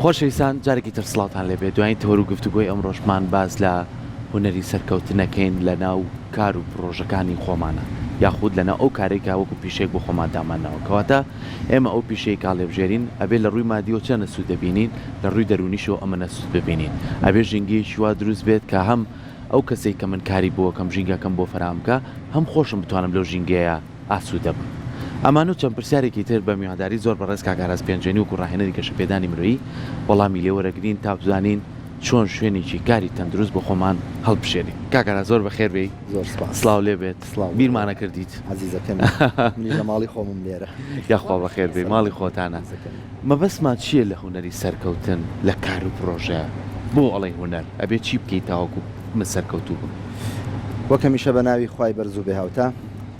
خۆشەویستان جارێکی تر سڵاوتان لێبێ دوایین تەوەر و گفتوگۆی ئەمڕۆشمان باس لە هونەری سەرکەوتنەکەین لە ناو کار و پڕۆژەکانی خۆمانە یاخود لە ناو ئەو کارەی کە وەکو پیشەیەک بۆ خۆمان دامانناوە کەواتە ئێمە ئەو پیشەی کە هەڵیبژێرین ئەبێ لە ڕووی مادیەوە چەنە سوود دەبینین لە ڕووی دەروونیشەوە ئەمەنە سوود ببینین ئەبێ ژینگەیەکی وا دروست بێت کە هەم ئەو کەسەی کە من کاری بۆ ئەکەم ژینگەکەم بۆ فەراهەم بکا هەم خۆشم بتوانم لەو ژینگەیە ئاسوودە بم. ئەمانە و چەند پرسیارێکی تر بە میوانداری زۆر بەڕێز کاک ئاراس پێنجوێنی وەکو ڕاهێنەری گەشەپێدانی مرۆیی وەڵامی لێ وەرەگرین تا بزانین چۆن شوێنێکی کاری تەندروست بۆ خۆمان هەڵبژێرین. کاک ئاراس زۆر بەخێر بێی. زۆر سپاس. سڵاو لێ بێت. سڵاو. بیرمانە کردیت. عەزیزەکەمی. منیش لە ماڵی خۆمم لێرە. یاخوا بەخێر بێی. ماڵی خۆتانە. مەبەستمان چییە لە هونەری سەرکەوتن لە کار و پرۆژە؟ بۆ ئەڵێی هونەر؟ ئەبێ چی بکەی تاوەکو من سەرکەوتوو بم؟ وەک هەمیشە بە ناوی خوای بەرز و بێ هاوتا،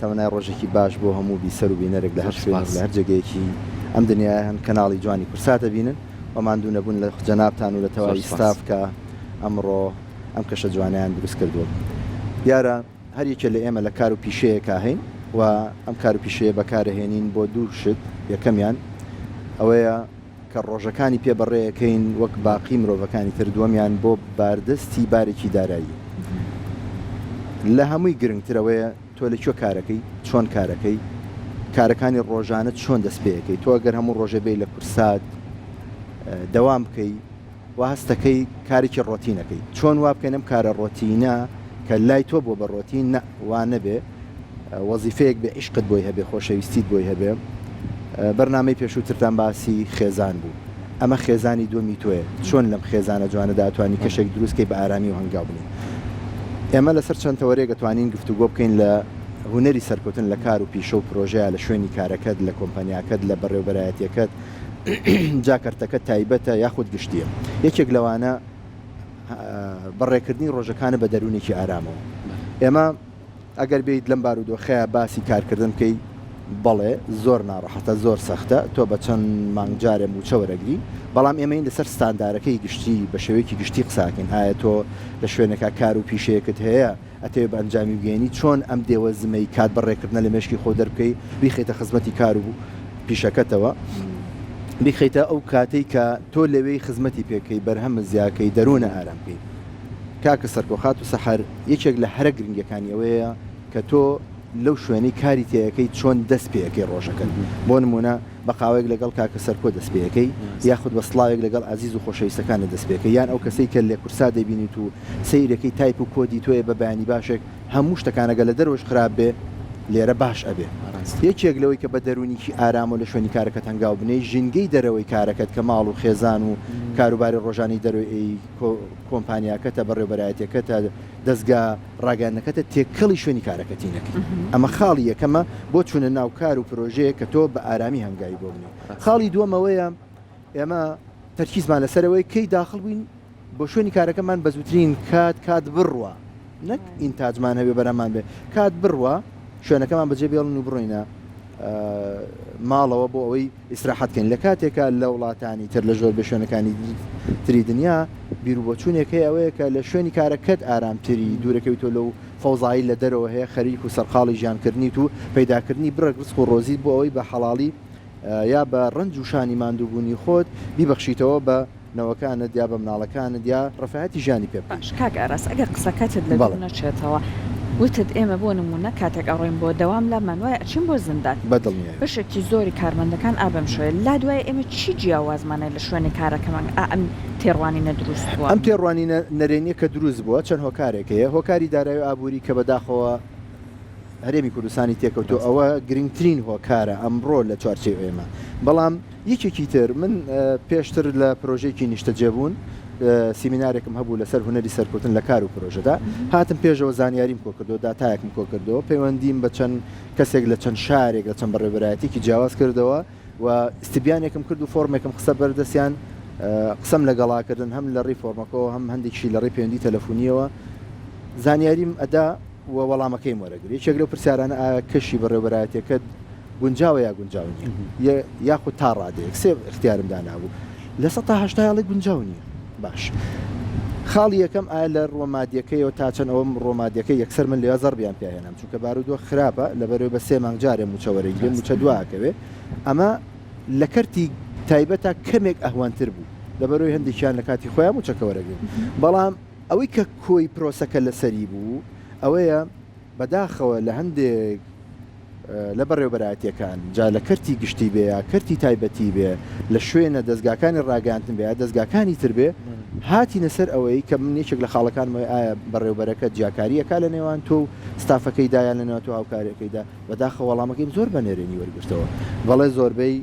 تەمەنای ڕۆژێکی باش بۆ هەموو بیسەر و بینەرێک لە هەر شوێنێک لە هەر جێگەیەکی ئەم دنیایە هەن کەناڵی جوانی کورسات ئەبینن و ماندوو نەبوون لە جەنابتان و لە تەواوی ستاف کە ئەمڕۆ ئەم کەشە جوانەیان دروست کردووە. دیارە هەر یەکێ لە ئێمە لە کار و پیشەیەکا هەین و ئەم کار و پیشەیە بەکارەهێنین بۆ دوو شت، یەکەمیان ئەوەیە کە ڕۆژەکانی پێ بەڕێیەکەین وەک باقی مرۆڤەکانی تر، دووەمیان بۆ باردەستی بارێکی دارایی. لە هەمووی گرنگتر ئەوەیە تۆ لە کوێ کارەکەی، چۆن کارەکەی، کارەکانی ڕۆژانەت چۆن دەست پێیەکەی، تۆ ئەگەر هەموو ڕۆژێ بێی لە کورسات دەوام بکەی، وا هەستەکەی کارێکی ڕۆتینەکەی چۆن وا بکەین ئەم کارە ڕۆتینە کە لای تۆ بووە بە ڕۆتین نا وا نەبێ وەزیفەیەک بێ عیشقت بۆی هەبێ خۆشەویستیت بۆی هەبێ بەرنامەی پێشووترتان باسی خێزان بوو ئەمە خێزانی دووەمی تۆیە چۆن لەم خێزانە جوانەدا ئەتوانی کەشێک دروست کەی بە ئارامی و هەنگاو بنێی ئێمە لەسەر چەند تەوەرێک ئەتوانین گفتوگۆ بکەین لە هونەری سەرکەوتن لە کار و پیشە و پرۆژەیە لە شوێنی کارەکەت لە کۆمپانیاکەت لە بەڕێوبەرایەتیەکەت جا کەرتەکە تایبەتە یاخود گشتییە. یەکێک لەوانە بەڕێکردنی ڕۆژەکانە بە دەروونێکی ئارامەوە. ئێمە ئەگەر بێیت لەم بارودۆخەیە باسی کارکردن بکەی، بەڵێ زۆر ناڕەحەتە، زۆر سەختە، تۆ بە چەند مانگ جارێ مووچە وەرەگری، بەڵام ئێمەین لەسەر ستاندارەکەی گشتی بە شێوەیەکی گشتی قسە ئەکەین، ئایا تۆ لە شوێنێکا کار و پیشەیەکت هەیە، ئەتەوێ بە ئەنجامی بگەیەنی، چۆن ئەم دێوەزمەی کات بەڕێکردنە لە مێشکی خۆت دەربکەی، بیخەیتە خزمەتی کار و پیشەکەتەوە، بیخەیتە ئەو کاتەی کە تۆ لەوێی خزمەتی پێ بکەی، بەرهەمت زیا کەی، دەروونە ئارام بکەی. کاکە سەرکۆ، خاتوو سەحەر، یەکێک لە هەرە گرنگەکانی ئەوەیە کە تۆ لەو شوێنەی کاری تێ ئەکەی چۆن دەست پێ ئەکەی ڕۆژەکەت. بۆ نموونە بە قاوەیەک لەگەڵ کاکە سەرکۆ دەست پێ ئەکەی، یاخود بە سڵاوێک لەگەڵ ئازیز و خۆشەویستەکانت دەست پێ ئەکەی، یان ئەو کەسەی کە لە کورسا دەیبینیت و سەیرەکەی تایپ و کۆدی تۆیە بە بەیانی باشێک هەموو شتەکان ئەگەر لە دەرەوەش خراپ بێ لێرە باش ئەبێ یەکێک لەوەی کە بە دەروونیکی ئارامەوە لە شوێنی کارەکەت هەنگاو بنێی ژینگەی دەرەوەی کارەکەت کە ماڵ و خێزان و کاروباری ڕۆژانەی دەرەوەی کۆمپانیاکەتە بەڕێوبەرایەتیەکەتە دەزگا ڕاگەیاندنەکەتە تێکەڵی شوێنی کارەکەتی نەکەی ئەمە خاڵی یەکەمە بۆ چوونە ناو کار و پرۆژەیەک کە تۆ بە ئارامی هەنگاوی بۆ بنێی خاڵی دووەم ئەوەیە ئێمە تەرکیزمان لەسەرەوەی کەی داخڵ بووین بۆ شوێنی کارەکەمان بە زووترین کات کات بڕوا نەک ئینتاجمان هەبێ بەرهەممان بێ کات بڕوا شوێنەکەمان بەجێ بێڵن و بڕۆینە ماڵەوە بۆ ئەوەی ئیسراحەت کەین لە کاتێکا لە وڵاتانی تر لە زۆر بە شوێنەکانی تری دنیا بیروبۆچوونێک هەیە ئەوەیە کە لە شوێنی کارەکەت ئارامتری دوورەکەویتەوە لەو فەوزایی لە دەرەوە هەیە خەریک و سەرقاڵی ژیانکردنیت و پەیداکردنی بڕێک ڕزق و ڕۆزیت بۆ ئەوەی بە حەڵاڵی یا بە ڕەنج و شانی ماندووبوونی خۆت بیبەخشیتەوە بە نەوەکانت یا بە مناڵەکانت یا ڕەفاهەتی ژیانی پێ بکەی. باش کاک ئاراس ئەگەر قسەکەتت لە بیر نەچێتەوە وتت ئێمە بۆ نموونە کاتێک ئەڕۆین بۆ دەوام لامان وایە ئەچین بۆ زیندان بە دڵنیایەوە. بەشێکی زۆری کارمەندەکان ئا بەم شێوەیە لات وایە ئێمە چی جیاوازمان هەیە لە شوێنی کارەکەمان ئا ئەم تێڕوانینە دروست بووە؟ ئەم تێڕوانینە نەرێنیە کە دروست بووە چەند هۆکارێک هەیە هۆکاری دارایی و ئابووری کە بەداخەوە هەرێمی کوردستانی تێکەوتووە ئەوە گرنگترین هۆکارە ئەمڕۆ لە چوارچێوەی ئێمە بەڵام یەکێکی تر من پێشتر لە پرۆژەیەکی نیشتەجێبوون سیمینارێکم هەبوو لەسەر هونەری سەرکەوتن لە کار و پرۆژەدا هاتم پێشەوە زانیاریم کۆکردەوە داتایەکم کۆکردەوە پەیوەندیم بە چەند کەسێک لە چەند شارێک لە چەند بەڕێوەبەرایەتیەکی جیاواز کردەوە و ئیستبیانێکم کرد و فۆرمێکم خستە بەردەستیان قسەم لەگەڵا کردن هەم لە ڕێی فۆرمەکەوە هەم هەندێکیشی لە ڕێی پەیوەندی تەلەفونیەوە زانیاریم ئەدا و وەڵامەکەیم وەرەگرت. یەکێک لەو پرسیارانە ئایا کەشی بەڕێوەبەرایەتیەکەت گونجاوە یا گونجاو نییە؟ یاخود تا ڕادەیەک سێ ئیختیارم دانابوو 80% ئەڵێ گونجاو نییە. باش خاڵی یەکەم ئایا لە ڕووە مادیەکەیەوە تا چەند ئەوەم ڕووە مادیەکەی یەکسەر من لەوێ زەڕبیان پیا هێنام چونکە بارودۆخ خراپە لەبەرەوەی بە سێ مانگ جارێ مووچە وەرەگیرێ مووچە دوا ئەکەوێ ئەمە لە کەرتی تایبەتا کەمێک ئەهوەنتر بوو. لەبەرەوەی هەندێکیان لە کاتی خۆیان مووچەکە وەرەگرن. بەڵام ئەوەی کە کۆی پرۆسەکە لەسەری بوو ئەوەیە بەداخەوە لە هەندێک لە بەڕێوەبەرایەتییەکان، جا لە کەرتی گشتی بێ یا کەرتی تایبەتی بێ، لە شوێنە دەزگاکانی ڕاگەیاندن بێ یا دەزگاکانی تر بێ، هاتینە سەر ئەوەی کە من یەکێک لە خاڵەکانم ئەوەیە ئایا بەڕێوەبەرەکە جیاکاری ئەکا لە نێوان تۆ و ستافەکەیدا یان لە نێوان تۆ و هاوکارەکەیدا؟ بەداخەوە وەڵامەکەیم زۆر بە نەرێنی وەرگرتەوە. بەڵێ زۆربەی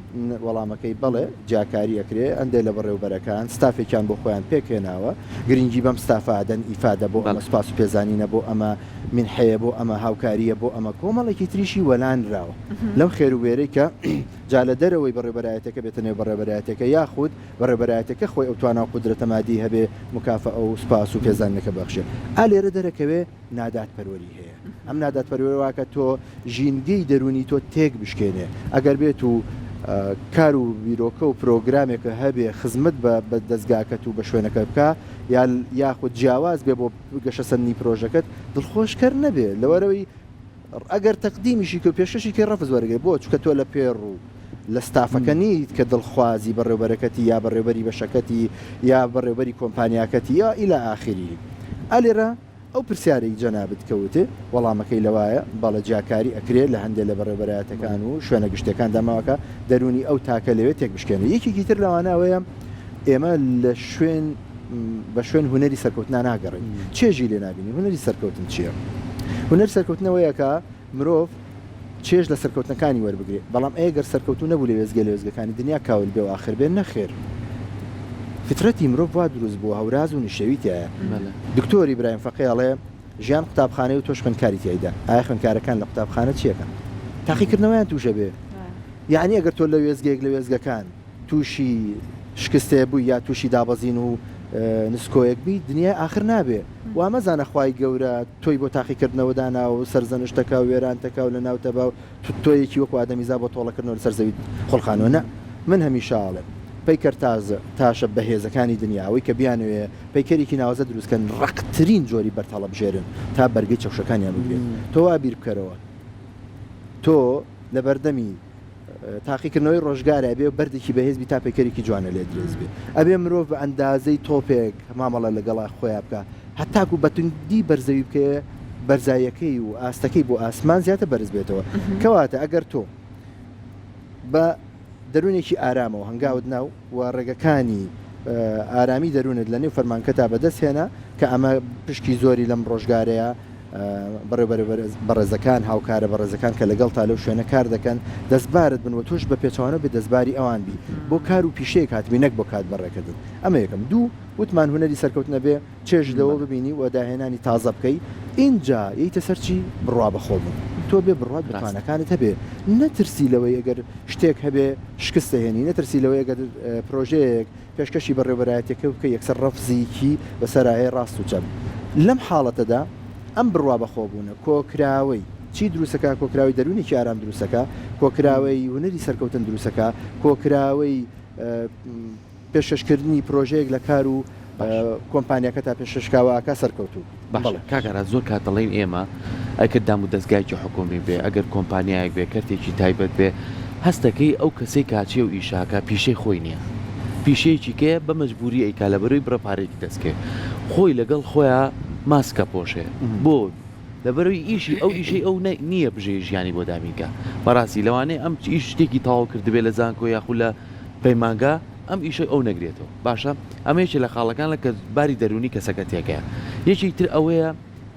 وەڵامەکەی بەڵێ جیاکاری ئەکرێ، هەندێ لە بەڕێوەبەرەکان ستافێکیان بۆ خۆیان پێکهێناوە، گرنگی بەم ستافە ئەدەن، ئیفادە بۆ ئەمە، سوپاس و پێزانینە بۆ ئەمە، مینحەیە بۆ ئەمە، هاوکارییە بۆ ئەمە، کۆمەڵێکی تریشی وەلانراوە لەم خێر و بێرەی کە جا لە دەرەوەی بەڕێوبەرایەتیەکە بێتە نێو بەڕێوبەرایەتیەکە یاخود بەڕێوبەرایەتیەکە خۆی ئەو توانا و قودرەتە مادیەی هەبێ موکافەئە و سوپاس و پێزانینەکە ببەخشێ. ئا لێرە دەرەکەوێ نادادپەروەری هەیە. ئەم نادادپەروەریە واکە تۆ ژینگەی دەروونی تۆ تێک بشکێنێ. ئەگەر بێت و کار و بیرۆکە و پرۆگرامێکە هەبێ خزمەت بە دەزگاکەت و بە شوێنەکە بکا یا یاخود جیاواز بێ بۆ گەشەسەندنی پرۆژەکەت دڵخۆشکەر نەبێ لەوەرەوەی ئەگەر تەقدیمیشی کرد پێشکەشی کەی ڕەفز وەرەگرێ بۆ چونکە تۆ لە پێڕ و لە ستافەکە نیت کە دڵخوازی بەڕێوبەرەکەتی یا بەڕێوبەری بەشەکەتی یا بەڕێوبەری کۆمپانیاکەتی یا ئیلا ئاخری ئەلێرە ئەو پرسیارەی جەنابت کە وتێ وەڵامەکەی لەوایە بەڵێ جیاکاری ئەکرێ لە هەندێ لە بەڕێوبەرایەتەکان و شوێنە گشتیەکاندا ماوەکە دەروونی ئەو تاکە لەوێ تێکبشکێنێ یەکێکی تر لەوانە ئەوەیە ئێمە لە شوێن بە شوێن هونەری سەرکەوتنا ناگەڕێین چێژی لێ نابینین هونەری سەرکەوتن چییە؟ هونەری سەرکەوتن ئەوەیە کە مرۆڤ چێژ لە سەرکەوتنەکانی وەربگرێ بەڵام ئەی گەر سەرکەوتوو نەبوو لە وێستگە لە وێستگەکانی دنیا کاول بێ و ئاخر بێ نەخێر فیترەتی مرۆڤ وا دروست بووە هەوراز و نشێوی تیایە دکتۆر ئیبراهیم فەقێ ئەڵێ ژیان قوتابخانەیە و تۆش خوێندکاری تیایدا ئایا خوێندکارەکان لە قوتابخانە چیەکەن تاقیکردنەوەیان تووشە بێ یعنی ئەگەر تۆ لە وێستگەیەک لە وێستگەکان تووشی شکستێ بووی یا تووشی دابەزین و نسکۆیەک بی دنیای ئاخر نابێ وا مەزانە خوای گەورە تۆی بۆ تاقیکردنەوە داناوە و سەرزەنشتەکا و وێرانتەکا و لەناوتەبا و تۆیەکی وەکو ئادەمیزا بۆ تۆڵەکردنەوە لەسەر زەویت خوڵقانوە نا من هەمیشە ئەڵێم پەیکەرتاز تاشە بەهێزەکانی دنیا ئەوەی کە بیانەوێ پەیکەرێکی ناوازە دروست کەن ڕەقترین جۆری بەرد هەڵەبژێرن تا بەرگەی چەکوشەکانیان بگرێت تۆ وا بیر بکەرەوە تۆ لەبەردەمی تاقیکردنەوەی ڕۆژگارە ئەبێ بەردێکی بەهێز بی تا پەیکەرێکی جوانە لێ درێز بێ ئەبێ مرۆڤ بە ئەندازەی تۆپێک مامەڵە لەگەڵا خۆیا بکا هەتاکو بە توندی بەرزەوی بکەوێ بەرزاییەکەی و ئاستەکەی بۆ ئاسمان زیاتر بەرز بێتەوە کەواتە ئەگەر تۆ بە دەروونێکی ئارامەوە هەنگاوت نا و ڕێگەکانی ئارامی دەروونت لە نێو فەرمانکەتا بەدەست هێنا کە ئەمە پشکی زۆری لەم ڕۆژگارەیە بەڕێوبەرە بەڕێزەکان، هاوکارە بەڕێزەکان کە لەگەڵتا لەو شوێنە کار دەکەن، دەستبارت بن و تۆش بە پێچەوانەوە بێ دەستباری ئەوان بی. بۆ کار و پیشەیەک هاتبی نەک بۆ کات بەڕێکردن. ئەمە یەکەم. دوو، وتمان هونەری سەرکەوتن ئەبێ چێژ لەوە ببینی و داهێنانی تازە بکەی. ئینجا یەیتە سەر چی؟ بڕوا بە خۆ بوون. تۆ بێ بڕوات بە تواناکانت هەبێ. نەترسی لەوەی ئەگەر شتێک هەبێ شکست دەهێنی، نەترسی لەوەی ئەگەر پرۆژەیەک پێشکەشی بەڕێوبەرایەتیەکە بکە یەکسەر ڕەفزیکی بەسەرا هەیە ڕاست و چەپ لەم حاڵەتەدا ئەم بڕوا بەخۆبوونە کۆکراوەی چی دروستەکا کۆکراوەی دەروونێکی ئارام دروستەکا کۆکراوەی هونەری سەرکەوتن دروستەکا کۆکراوەی پێشکەشکردنی پرۆژەیەک لە کار و کۆمپانیاکەتا پێشکەشکاوە ئەکا سەرکەوتوو باشە بەڵێ. کاک ئاراس زۆر کات دەڵێین ئێمە ئەگەر دامودەزگایەکی حکومی بێ ئەگەر کۆمپانیایەک بێ کەرتێکی تایبەت بێ هەستەکەی ئەو کەسەی کە ئەچێ و ئیشە ئەکا پیشەی خۆی نیە پیشەیەکی کەیە بە مەجبوری ئەیکا لەبەرەوەی بڕە پارەیەکی دەست کەوێ خۆی لەگەڵ خۆیا ماسک ئەپۆشێ بۆ لەبەرەوەی ئیشی ئەو ئیشەی ئەو نیە بژێوی ژیانی بۆ دابین کا بەڕاستی لەوانەیە ئەم ئیش شتێکی تەواو کردبێ لە زانکۆ یاخو لە پەیمانگا ئەم ئیشەی ئەو نەگرێتەوە باشە ئەمە یەکێ لە خاڵەکانە کە باری دەروونی کەسەکە تێکەیە یەکێکی تر ئەوەیە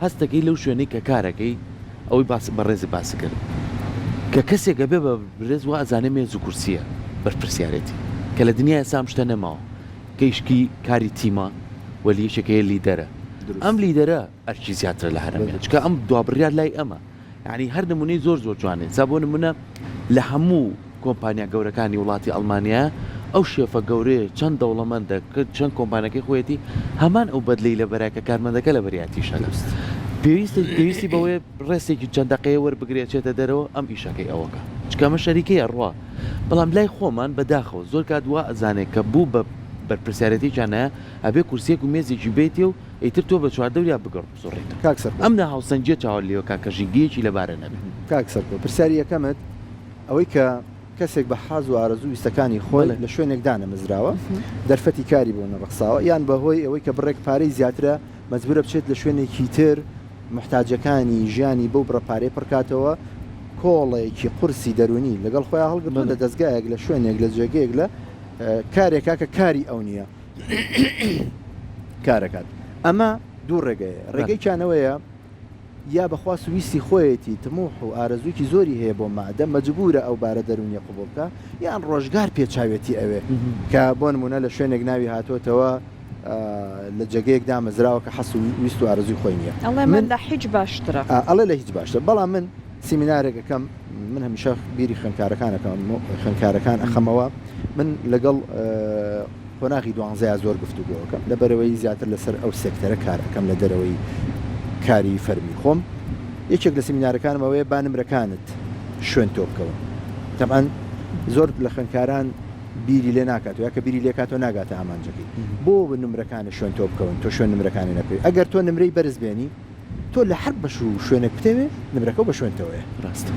هەستەکەی لەو شوێنەی کە کارەکەی ئەوەی باس بەڕێزت باست کرد کە کەسێک ئەبێ بە برێز وا ئەزانێ مێز و کورسیە بەرپرسیارێتی کە لە دنیای ئێستا ئەم شتە نەماوە کە ئیشکی کاری تیمە وەلی یەکێک هەیە لیدەرە ئەم لیدەرە ئەرکی زیاترە لە هەرەمیان چونکە ئەم دوا بڕیار لای ئەمە یانی هەر نمونەی زۆر زۆر جوانێ جا بۆ نمونە لە هەموو کۆمپانیا گەورەکانی وڵاتی ئەڵمانیا ئەو شێفە گەورەیە چەند دەوڵەمەندە کە چەند کۆمپانەکەی خۆیەتی هەمان ئەو بەدلەی لەبەرە کە کارمەندەکە لەبەریاتی شەکە پێویستە پێویستی بەوەیە ڕێستێکی چەند دەقەیە وەربگرێ چێتە دەرەوە ئەم ئیشەکەی ئەوەکە چونکە ئەمە شەریکەی ئەڕوا بەڵام لای خۆمان بەداخەوە زۆر کات وا ئەزانێ کە بوو بە بەرپرسیارێتیەکیان نایە ئەبێ کورسیەک و مێزێکی بێتێ و ئیتر تۆ بە چواردەوریا بگەڕ بسوڕێیتەوە. کاک سەرکۆ. ئەم ناهاوسەنگیە چاوت لێوە کا کە ژینگەیەکی لەبارە نەبێ. کاک سەرکۆ پرسیاری یەکەمت ئەوەی کە. کەسێک بە حەز و ئارەزوو ویستەکانی خۆی لە شوێنێک دانەمەزراوە، دەرفەتی کاری بۆ نەڕەخساوە، یان بە هۆی ئەوەی کە بڕێک پارەی زیاترە مەجبورە بچێت لە شوێنێکی تر موحتاجەکانی ژیانی بەو بڕە پارەیە پڕکاتەوە، کۆڵێکی قورسی دەروونی لەگەڵ خۆیا هەڵگرتووە لە دەزگایەک، لە شوێنێک، لە جێگەیەک، لە کارێکا کە کاری ئەو نییە کارەکات. ئەمە دوو ڕێگەیە، ڕێگەیەکیان ئەوەیە، یا بە خواست و ویستی خۆیەتی تموح و ئارەزوویکی زۆری هەیە بۆ مادە مەجبورە ئەو بارە دەروونیە قبوڵ بکا یان ڕۆژگار پێچاوێتی ئەوێ کە بۆ نمونە لە شوێنێک ناوی هاتۆتەوە لە جێگەیەک دامەزراوە کە حەس و ویست و ئارەزووی خۆی نییە. ئەڵێ من لە هیچ باشترە. ئەڵێ لە هیچ باشترە بەڵام من سیمینارێک ئەکەم من هەمیشە بیری خوێندکارەکان ئەکەم خوێندکارەکان ئەخەمەوە من لەگەڵ قۆناغی دوانزەیا زۆر گفتوگۆ ئەکەم لەبەرئەوەی زیاتر لەسەر ئەو سێکتەرە کار ئەکەم لە دەرەوەی کاری فەرمی خۆم یەکێک لە سیمینارەکانم ئەوەیە با نمرەکانت شوێن تۆ بکەون تەبعەن زۆر لە خوێندکاران بیری لێ ناکاتەوە یا کە بیری لێ کاتەوە ناگاتە ئامانجەکەی بۆ نمرەکانت شوێن تۆ بکەون تۆ شوێن نمرەکانی نەکەوی ئەگەر تۆ نمرەی بەرز بێنی تۆ لە هەر بەش و شوێنێک بتەوێ نمرەکەو بە شوێنتەوەیە. ڕاستە.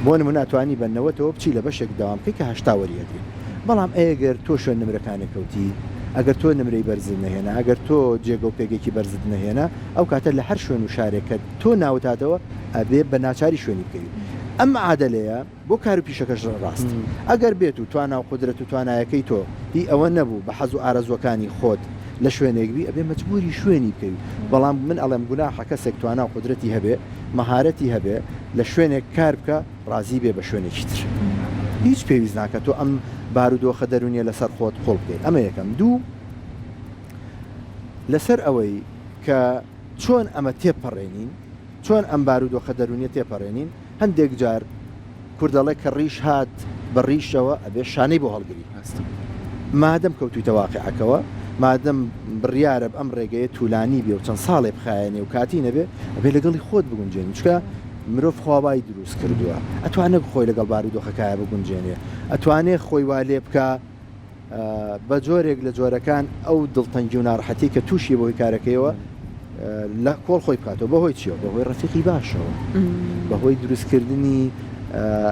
بۆ نمونە ئەتوانی بە نەوەتەوە بچی لە بەشێک دەوام بکەی کە 80 وەری ئەگری بەڵام ئەیەگەر تۆ شوێن نمرەکانێ کەوتی ئەگەر تۆ نمرەی بەرزت نەهێنا ئەگەر تۆ جێگە و پێگەیەکی بەرزت نەهێنا ئەو کاتە لە هەر شوێن و شارێک کە تۆ ناوت هاتەوە ئەبێ بە ناچاری شوێنی بکەوی ئەم معادەلەیە بۆ کار و پیشەکەش ڕاست. ئەگەر بێت و توانا و قودرەت و توانایەکەی تۆ هی ئەوە نەبوو بە حەز و ئارەزووەکانی خۆت لە شوێنێک بی ئەبێ مەجبوری شوێنی بکەوی. بەڵام من ئەڵێم گوناحە کەسێک توانا و قودرەتی هەبێ مەهارەتی هەبێ لە شوێنێک کار بکا ڕازی بێ بە شوێنێکی تر. هیچ پێویست ناکا تۆ ئەم بارودۆخە دەروونیە لەسەر خۆت قوڵ بکەی. ئەمە یەکەم. دوو لەسەر ئەوەی کە چۆن ئەمە تێپەڕێنین، چۆن ئەم بارودۆخە دەروونیە تێپەڕێنین، هەندێک جار کورد ئەڵێ کە ڕیش هات بە ڕیشەوە ئەبێ شانەی بۆ هەڵگری. مادەم کەوتویتە واقیعەکەوە، مادەم بڕیارە ئەم ڕێگەیە تولانی بێ و چەند ساڵێ بخایەنێ و کاتی نەبێ، ئەبێ لەگەڵی خۆت بگونجێنی. چونکە مرۆڤ خوا وای دروست کردووە. ئەتوانێ خۆی لەگەڵ بارودۆخەکایە بگونجێنێ. ئەتوانێ خۆی وا لێ بکا بە جۆرێک لە جۆرەکان ئەو دڵتەنگی و ناڕەحەتیەی کە تووشی بەهۆی کارەکەیەوە لە کۆڵ خۆی بکاتەوە بەهۆی چیەوە بەهۆی ڕەفیقی باشەوە بەهۆی دروستکردنی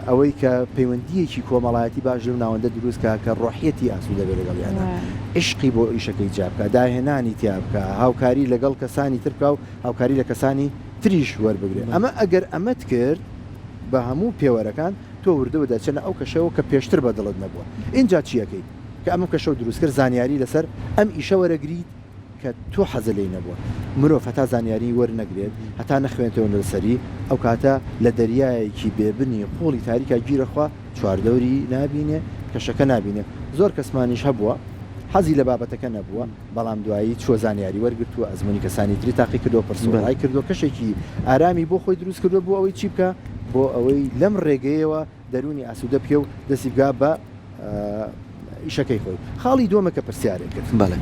ئەوەی کە پەیوەندیەکی کۆمەڵایەتی باش لەو ناوەندە دروست کە کە ڕۆحیەتی ئاسوودە بێ لەگەڵیانە عشقی بۆ ئیشەکەی جیا بکە داهێنانی تیا بکە هاوکاری لەگەڵ کەسانی تر بکە و هاوکاری لە کەسانی تریش وەربگرێ ئەمە ئەگەر ئەمەت کرد بە هەموو پێوەرەکان تۆ وردە وردە ئەچێنە ئەو کەشەوە کە پێشتر بە دڵت نەبووە. ئینجا چی ئەکەیت؟ کە ئەمەم کەشەو دروست کرد زانیاری لەسەر ئەم ئیشە وەرەگریت کە تۆ حەزت لێی نەبووە. مرۆڤ هەتا زانیاری وەرنەگرێت، هەتا نەخوێنێتەوە لەسەری، ئەو کاتە لە دەریایەکی بێ بنی قووڵی تاریکا گیرەخوا، چواردەوری نابینێ، کەشەکە نابینێ. زۆر کەسمانیش هەبووە حەزی لە بابەتەکە نەبووە، بەڵام دوایی چووە زانیاری وەرگرتووە، ئەزموونی کەسانی تری تاقی کردووە، پرس و ڕای کردووە، کەشێکی ئارامی بۆ خۆی دروست کردووە بۆ ئەوەی چی بکا؟ بۆ ئەوەی لەم ڕێگەیەوە دەروونی ئاسوودە بکێ و دەستی بگا بە ئیشەکەی خۆی. خاڵی دووەمە کە پرسیارێک کرد. بەڵێ.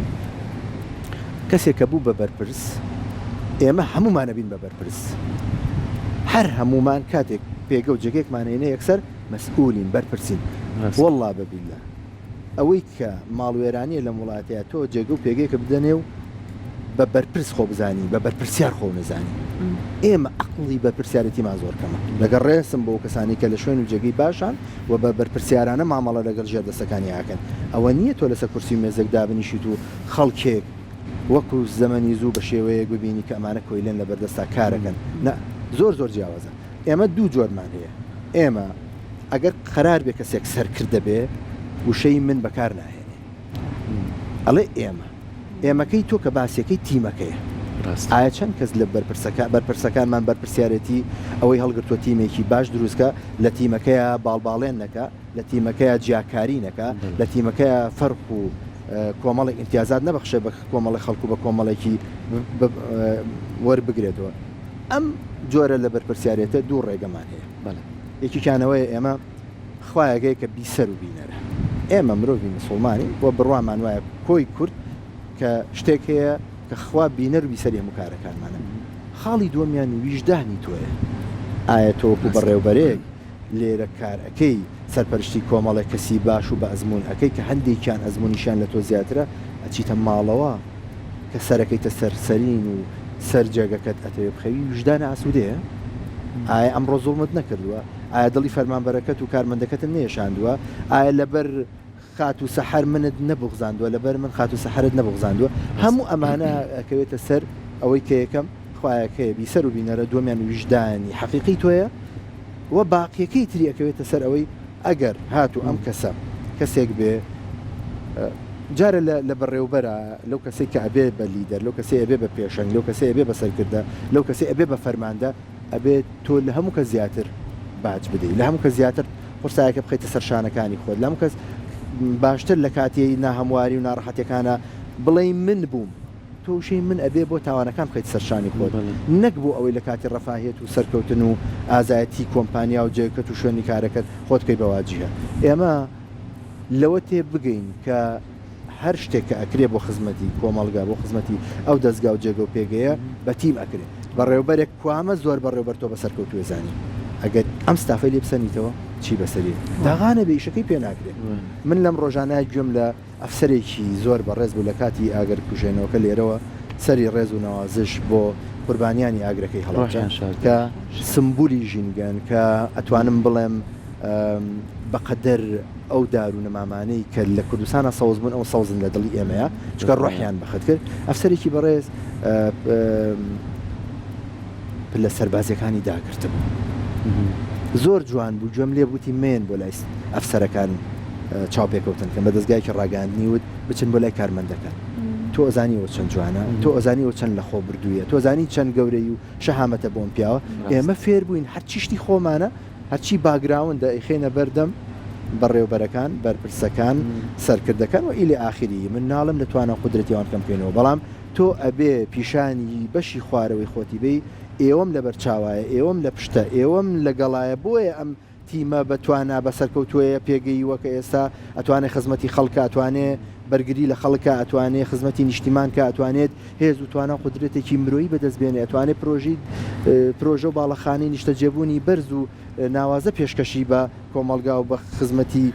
کەسێک کە بوو بە بەرپرس، ئێمە هەموومان ئەبین بە بەرپرس. هەر هەموومان کاتێک پێگە و جێگەیەکمان هەیە یەکسەر مەسئولین، بەرپرسین. وەڵڵا بە بیللا. ئەوەی کە ماڵوێرانیە لەم وڵاتەیا تۆ جێگە و پێگەیەکە بدەنێ و بە بەرپرس خۆ بزانی بە بەرپرسیار خۆ نەزانی ئێمە عەقڵی بەرپرسیارێتیمان زۆر کەمە لەگەڵ ڕێزم بۆ کەسانی کە لە شوێن و جێگەی باشان و بە بەرپرسیارانە مامەڵە لەگەڵ ژێردەستەکانی ئەکەن ئەوە نییە تۆ لەسەر کورسی و مێزێک دابنیشیت و خەڵکێک وەکو زەمەنی زوو بە شێوەیەک ببینی کە ئەمانە کۆیلەن لەبەردەستا کارەکەن نا زۆر زۆر جیاوازە ئێمە دوو جۆرمان هەیە ئێمە ئەگەر قەرار بێ کەسێک سەرکردە بێ وشەی من بەکار ناهێنێ ئەڵێ ئێمە ئێمەکەی تۆ کە باسیەکەی تیمەکەیە ئایا چەند کەس لە بەرپرسەکە بەرپرسەکانمان بەرپرسیارەتی ئەوەی هەڵگرتووە تیمێکی باش دروستکە لە تیمەکەیە باڵباڵێن نەکە لە تیمەکەیە جیاکاری نەکە لە تیمەکەیە فەرق و کۆمەڵێک ئیمتیازات نەبەخشێ بە کۆمەڵی خەڵک و بە کۆمەڵێکی وەربگرێتەوە ئەم جۆرە لە بەرپرسیارێتە دوو ڕێگەمان هەیە بەڵێ. یەکێکیان ئەوەیە ئێمە خوایەک هەیە کە بیسەر و بینەرە. ئێمە مرۆڤی مسوڵمانین و بڕوامان وایە کۆی کورد کە شتێک هەیە کە خوا بینەر و بیسەری هەموو کارەکانمانە. خاڵی دووەمیان ویژدانی تۆیە. ئایا تۆ وەکو بەڕێوبەرێک لێرە کار ئەکەی، سەرپەرشتی کۆمەڵێک کەسی باش و بە ئەزموون ئەکەی کە هەندێکیان ئەزموونیشیان لە تۆ زیاترە، ئەچیتە ماڵەوە کە سەرەکەیتە سەر سەرین و سەر جێگەکەت ئەتەوێ بخەوی ویژدانە ئاسوودەیە؟ ئایا ئەمڕۆ زوڵمت نەکردووە؟ ئایا دڵی فەرمانبەرەکەت و کارمەندەکەتم نەیەشاندووە؟ ئایا لەبەر خاتوو سەحەر منت نەبوغزاندووە؟ لەبەر من خاتوو سەحەرت نەبوغزاندووە؟ هەموو ئەمانە ئەکەوێتە سەر ئەوەی کە یەکەم خوایەکەیە بیسەر و بینەرە، دووەمیان ویژدانی حەقیقی تۆیە و باقیەکەی تری ئەکەوێتە سەر ئەوەی ئەگەر هاتوو ئەم کەسە کەسێک بێ جارە لە بەڕێوبەرە لەو کەسەی کە ئەبێ بە لیدەر لەو کەسەی ئەبێ بە پێشەنگ لەو کەسەی ئەبێ بە سەرکردە لەو کەسەی ئەبێ بە فەرماندە ئەبێت تۆ لە هەموو کەس زیاتر باج بدەی لە هەموو کەس زیاتر قورسایەکە بخەیتە سەر شانەکانی خۆت لە هەموو کەس باشتر لە کاتی ناهەمواری و ناڕەحەتیەکانە بڵێی من بووم تۆ وشەی من ئەبێ بۆ تاوانەکان بخەیتە سەر شانی خۆت نەک بۆ ئەوەی لە کاتی ڕەفاهیەت و سەرکەوتن و ئازایەتی کۆمپانیا و جێگەکەت و شوێنی کارەکەت خۆت بکەی بە واجیهە ئێمە لەوە تێ بگەین کە هەر شتێک کە ئەکرێ بۆ خزمەتی کۆمەڵگا، بۆ خزمەتی ئەو دەزگا و جێگە و پێگەیە بە تیم ئەکرێ. بەڕێوەبەرێک کوامە زۆر بەڕێوەبەر تۆ بە سەرکەوتووێ زانی. ئەگەر ئەم ستافەی لێ بسەنیتەوە چی بەسەر یێ؟ داغانە بێ ئیشەکەی پێ ناکرێ. من لەم ڕۆژانە گوێم لە ئەفسەرێکی زۆر بەڕێز بوو لە کاتی ئاگر کوژێنەوەکە لێرەوە سەری ڕێز و نەوازش بۆ قوربانیانی ئاگرەکەی هەڵەبجە کە سمبولی ژینگەن کە ئەتوانم بڵێم بەقەدەر ئەو دار و نەمامانەی کە لە کوردستانا سەوز بوون ئەو سەوزن لە دڵی ئێمەیە چونکە ڕۆحیان بەخت کرد ئەفسەرێکی بەڕێز پلە سەربازیەکانی داگرتبوو زۆر جوان بوو گوێم لێ بوتی مێن بۆ لای ئەفسەرەکان چاوپێکەوتن کەم بە دەستگایکی ڕاگەاندنی وت بچن بۆ لای کارمەندەکان تۆ ئەزانیەوە چەند جوانە تۆ ئەزانیەوە چەند لە خۆ بردوویە تۆ زانی چەند گەورەی و شەهامەتە بۆم پیاوە ئێمە فێر بووین هەرچی شتی خۆمانە هەرچی باکگراوندە ئەیخەینە بەردەم بەڕێوبەرەکان، بەرپرسەکان، سەرکردەکان و الی آخره، من ناڵێم لە توانا و قودرەتی ئەوان کەم بکەینەوە، بەڵام تۆ ئەبێ پیشانی بەشی خوارەوەی خۆتی بەی، ئێوەم لەبەر چاوایە، ئێوەم لە پشتە، ئێوەم لەگەڵایە، بۆیە ئەم تیمە بە توانا بە سەرکەوتووەیە پێگەیوە کە ئێستا ئەتوانێ خزمەتی خەڵکە، ئەتوانێ بەرگری لە خەڵکە، ئەتوانێ خزمەتی نیشتیمان کە، ئەتوانێت هێز و توانا و قودرەتێکی مرۆیی بەدەست بێنێ، ئەتوانێ پرۆژەی پرۆژە و باڵەخانەی نیشتەجێبوونی بەرز و ناوازە پێشکەشی بە کۆمەڵگا و بە خزمەتی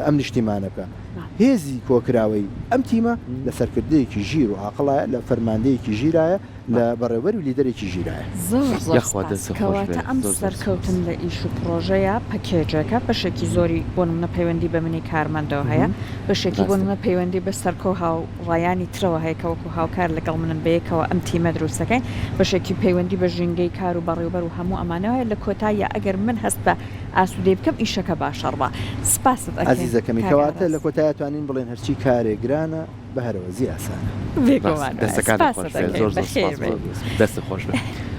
ئەم نیشتیمانە بکا. هێزی کۆکراوەی ئەم تیمە لە سەرکردەیەکی ژیر و عاقڵایە، لە فەرماندەیەکی ژیرایە، لە بەڕێوبەر و لیدەرێکی ژیرایە. زۆر زۆر یاخوا سپاس. دەستت خۆش کەواتە بێ ئەم زۆر زۆر سپاس. سەرکەوتن لە ئیش و پڕۆژەیە پەکێجێکە، بەشێکی زۆری بۆ نمونە پەیوەندی بە منی کارمەندەوە هەیە، بەشێکی بۆ ڕاستە. نمونە پەیوەندی بە سەرکۆ هاوڕێیانی ترەوە هەیە کە وەکو هاوکار لەگەڵ منن بەیەکەوە ئەم تیمە دروست دەکەین، بەشێکی پەیوەندی بە ژینگەی کار و بەڕێوبەر و هەموو ئەمانەوە هەیە، لە کۆتاییا ئەگەر من هەست بە ئاسوودەیی بکەم ئیشەکە باشە ڕوا. سپاست ئەکەین ئازیزەکەمی کاک کەواتە ئاراس. لە کۆتاییا توانین بڵێین هەرچی کارێ گرانە بە هەرەوەزی ئاسانە. بێگومان دەستەکانت سپاست خۆش بێ ئەکەین زۆر زۆر بەخێر سپاس بێی. دەستت خۆش بێ.